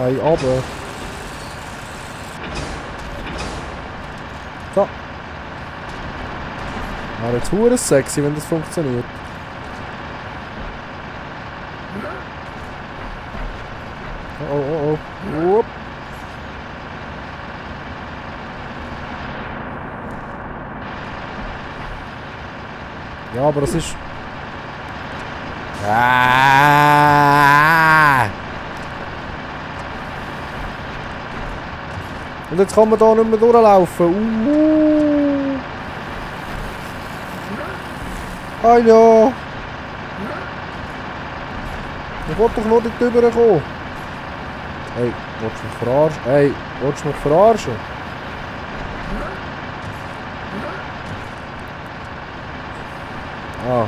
Nein, runter. So. Wäre jetzt verdammt sexy, wenn das funktioniert. Oh, oh, oh. Upp. Ja, aber das ist... Ah! Und jetzt kann man da nicht mehr durchlaufen. Ah ja! Ich wollte doch noch nicht rüberkommen. Hey, willst du mich verarschen? Hey, willst du mich verarschen? Ah.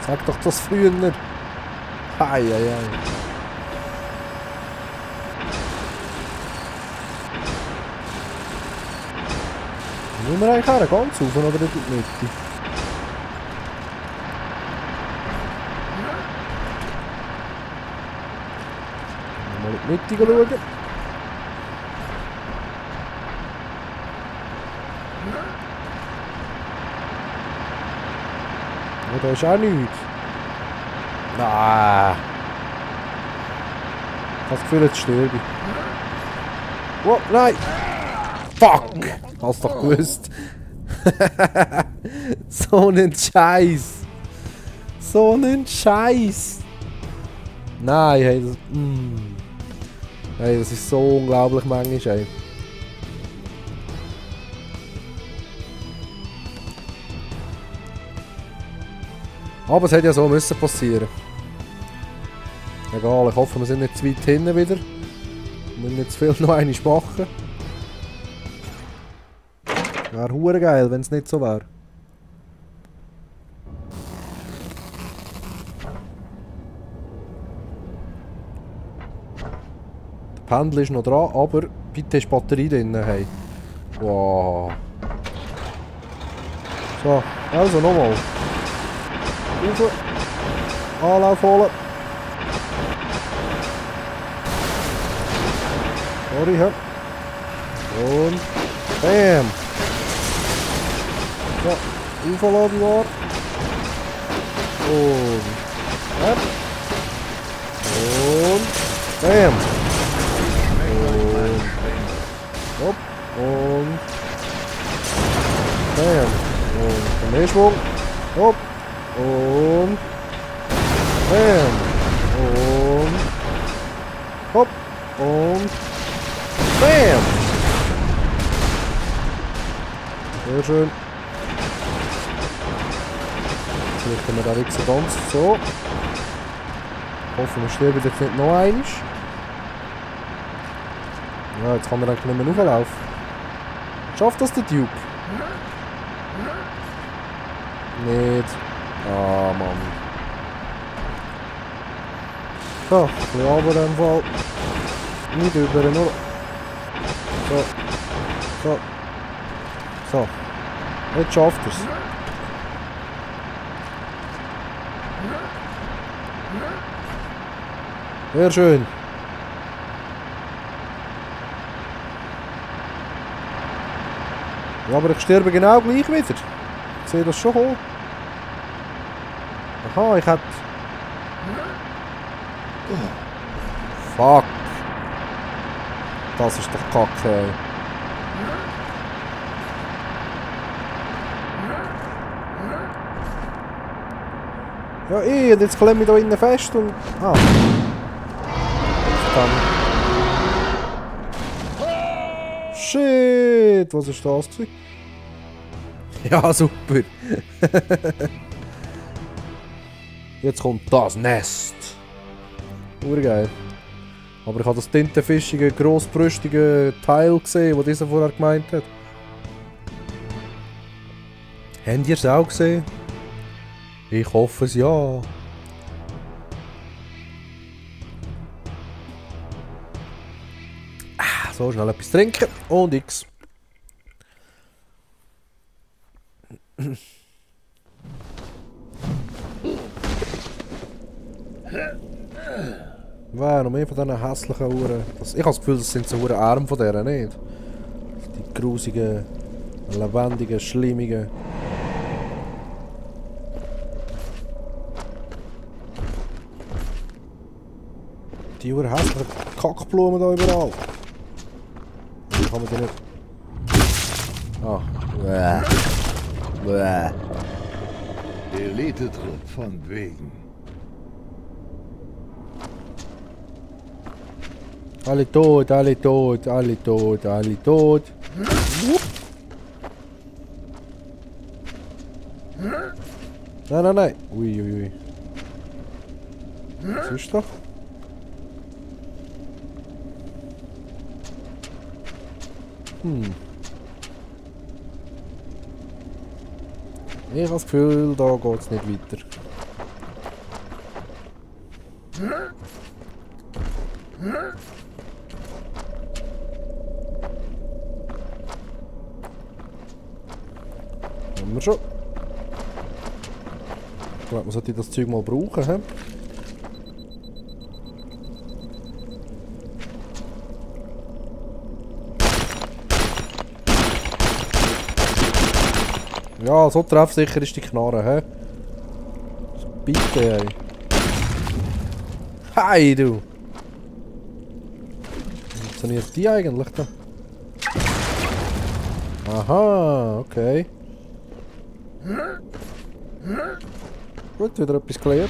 Sag doch das früher nicht. Hei, hei, hei. Müssen wir eigentlich her, ganz rauf oder in die Mitte? Mal in die Mitte schauen. Ja, da ist auch nichts. Nein. Ich habe das Gefühl, jetzt sterbe ich. Oh, nein! Fuck! Hast doch gewusst. So ein Scheiß. So ein Scheiß. Nein, hey, das... Hey, das ist so unglaublich manchmal, ey. Aber es hätte ja so müssen passieren. Egal, ich hoffe, wir sind nicht zu weit hinten wieder. Wir müssen nicht zu viel noch einmal machen. Wäre hure geil, wenn es nicht so wäre. Der Pendel ist noch dran, aber bitte ist die Batterie drin. Hey. Wow. So, also nochmal. Rauf. Anlauf holen. Sorry, hä? Und... Bam! So, aufladen war. Und... Hä? Und... Bam! Und... Hopp. Und... Bam! Und... Der Mehrschwung. Hopp. Und... Bam! Und... Hopp! Und... Bam! Sehr schön. Vielleicht können wir da wirklich so ganz so. Hoffen wir sterben jetzt nicht noch einmal. Ja, jetzt kann man eigentlich nicht mehr hochlaufen. Schafft das der Duke? Nicht. Ah, Mann. So, ein bisschen runter in dem Fall. Nicht über, nur... So. So. So. Jetzt schafft er es. Sehr schön. Ja, aber ich sterbe genau gleich wieder. Ich sehe das schon hoch. Aha, ich hätte... Fuck. Das ist doch kacke, ey. Ja, und jetzt klemme ich da innen fest und... Ah. Verdammt. Shit, was ist das gewesen? Ja, super. Jetzt kommt das Nest. Urgeil. Aber ich habe das tintenfischige, grossbrüstige Teil gesehen, das dieser vorher gemeint hat. Habt ihr es auch gesehen? Ich hoffe es ja. So, schnell etwas trinken und X. Wer, noch mehr von diesen hässlichen Uhren. Ich habe das Gefühl, das sind so Uhren Arme von denen, nicht? Die grusigen, lebendigen, schlimmigen. Die Uhren hässlichen Kackblumen da überall. Wie kann man die nicht... Ah. Bäh. Bäh. Elite-Trupp von wegen. Alle tot, alle tot, alle tot, alle tot. Nein, nein, nein. Ui, ui, ui. Was ist das? Ich habe das Gefühl, da geht es nicht weiter. Haben wir schon. Ich glaube, man sollte das Zeug mal brauchen. He? Ja, so treffsicher ist die Knarre, hä? Bitte, ey. Hey, du! Wie funktioniert die eigentlich da? Aha, okay. Gut, wieder etwas gelernt.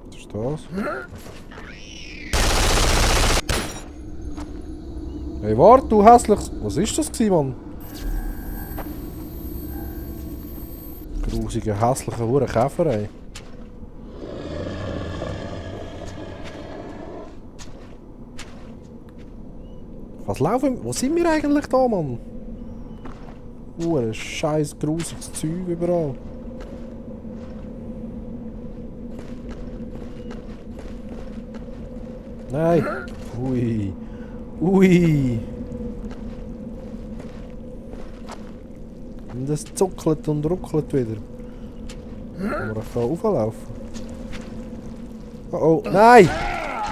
Was ist das? Hey, warte, du hässliches... Was ist das gewesen, Mann? Grusige, hässliche Hurenkäfer, ey. Was laufen... Wo sind wir eigentlich da, Mann? Scheiß grusiges Zeug überall. Nein. Ui. Ui. Und es zuckelt und ruckelt wieder. Kann man da rauflaufen? Oh oh. Nein!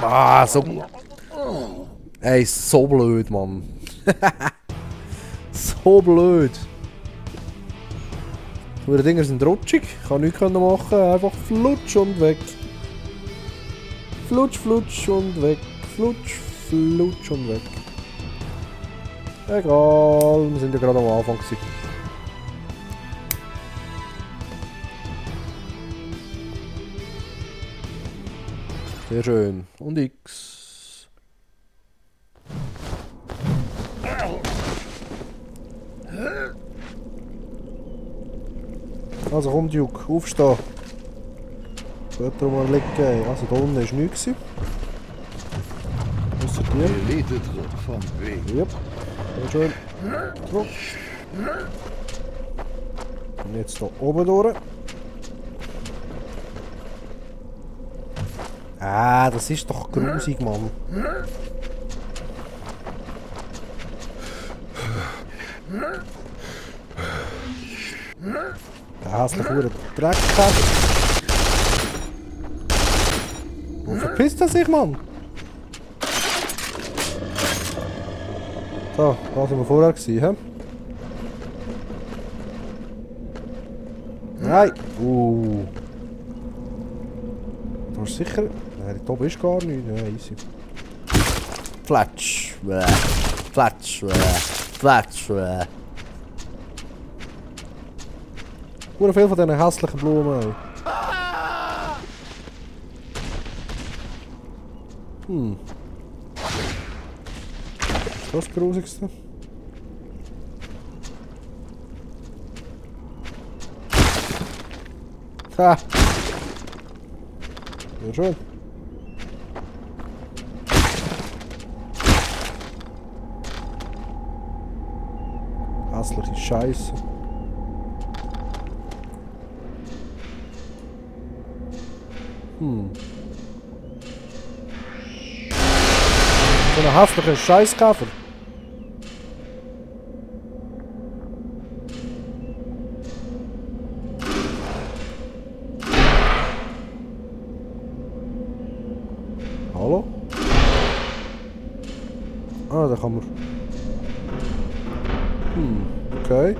Ah, so... Ey, so blöd, Mann. So blöd. Die Dinger sind rutschig. Ich kann nichts machen. Einfach flutsch und weg. Flutsch, flutsch und weg. Flutsch, flutsch und weg. Egal, wir sind ja gerade am Anfang gewesen. Sehr schön. Und X. Also komm, Duke, aufstehen. Geht darum mal liegen. Also da unten war nichts. Ausser dir. Elite-Trupp von wegen. Yep. Sehr schön. So. Und jetzt hier oben durch. Ah, das ist doch grusig, Mann. Der hässliche Dreckkäfer. Wo verpisst er sich, Mann? So, da sind wir vorher gewesen, hä? Nein! Da ist sicher... Nein, da oben ist gar nichts. Ja, easy. Flatsch. Flatsch. Flatsch. Nur viel von diesen hässlichen Blumen. Ey. Das ist das Grusigste. Ha! Sehr schön. Hässliche Scheiße. So ein hässlicher Scheißkäfer. Ah, da kann man... Okay.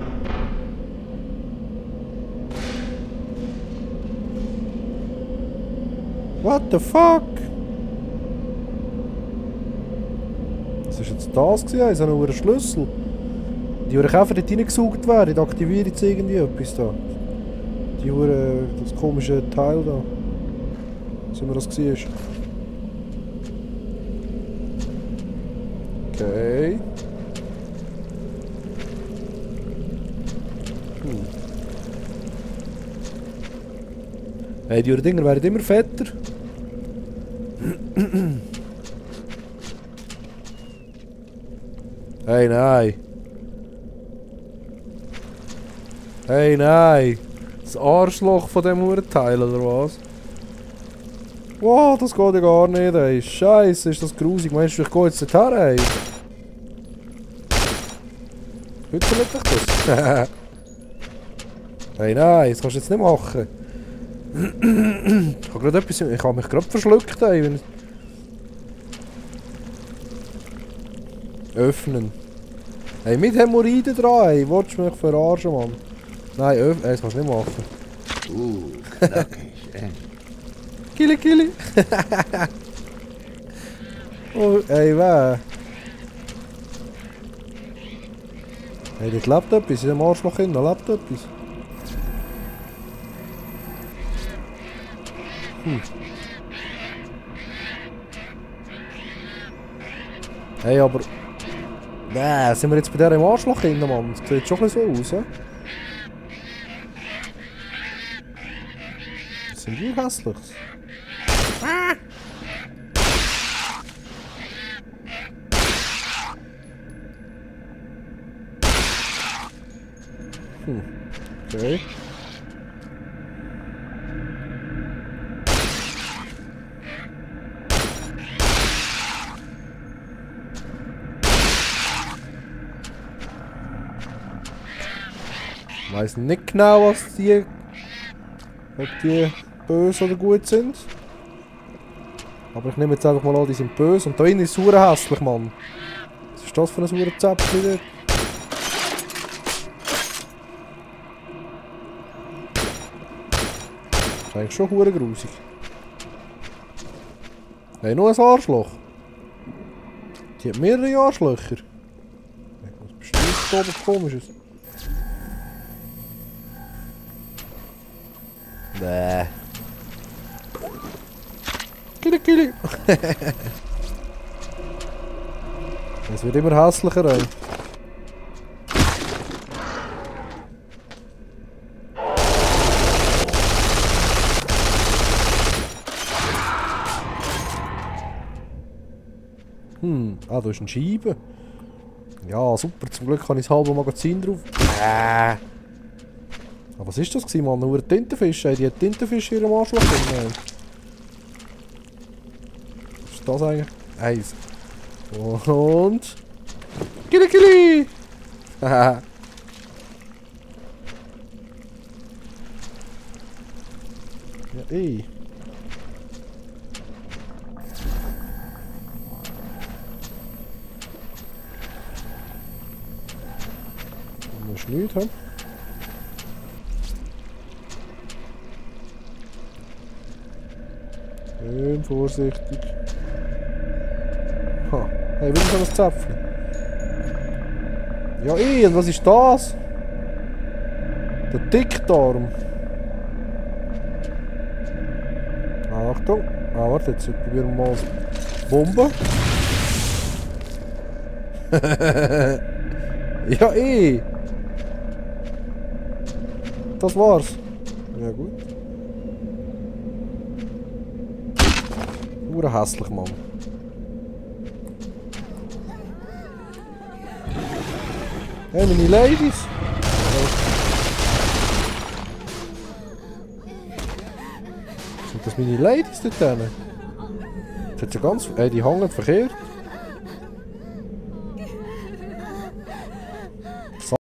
What the fuck? Was war jetzt das gewesen? So ein Schlüssel. Die Uhren Käfer dort reingesaugt werden, die aktivieren jetzt irgendwie etwas da. Die Uhren, das komische Teil da. Sehen wir, das war. Okay. Hey, die Dinger werden immer fetter. Hey, nein. Hey, nein. Das Arschloch von dem Uhrenteil, oder was? Wow, das geht ja gar nicht, ey. Scheiße, ist das grusig. Meinst du, ich gehe jetzt dorthin, ey? Hütelt dich das? Hey, nein, das kannst du jetzt nicht machen. Ich habe gerade etwas... Ich habe mich gerade verschluckt, ey. Wenn öffnen. Hey, mit Hämorrhoiden dran, ey. Wolltest du mich verarschen, Mann? Nein, öffnen. Das kannst du nicht machen. Knackig, Kili, Kili. Oh, ey, weh. Hey, dort lebt etwas. In dem Arschloch hin, da lebt etwas. Hey, aber... Nee, sind wir jetzt bei der im Arschloch hin, Mann? Das sieht schon ein bisschen so aus, hä? Das sind wir hässlich. Okay. Ich weiss nicht genau, was die... ob die böse oder gut sind. Aber ich nehme jetzt einfach mal an, die sind böse. Und da innen ist es sauer hässlich, Mann. Was ist das für ein sauer Zäpfchen dort? Das ist eigentlich schon verdammt grusig. Hey, nur ein Arschloch. Die hat mehrere Arschlöcher. Was bestimmt da oben Komisches. Nee. Kili, Kili. Es wird immer hässlicher, ey. Ah, da ist eine Scheibe. Ja, super, zum Glück habe ich das halbe Magazin drauf. Ah, was ist das gewesen, Mann? Nur ein Tintenfisch, ey. Die hat Tintenfisch in ihrem Arschloch drin. Was ist das eigentlich? Eins. Und... Kili, Kili! Haha. Ja, ey. Muss nichts haben. Schön vorsichtig. Ha. Hey, wieder so ein Zäpfchen. Ja, und was ist das? Der Dickdarm. Achtung. Ah, warte, jetzt probieren wir mal das Bombe. Ja, Das war's. Ja, gut. Ure hässlich, Mann. Hey, meine Ladies! Sind das meine Ladies dort hinten? Das hat ja ganz... Ey, die hängen verkehrt.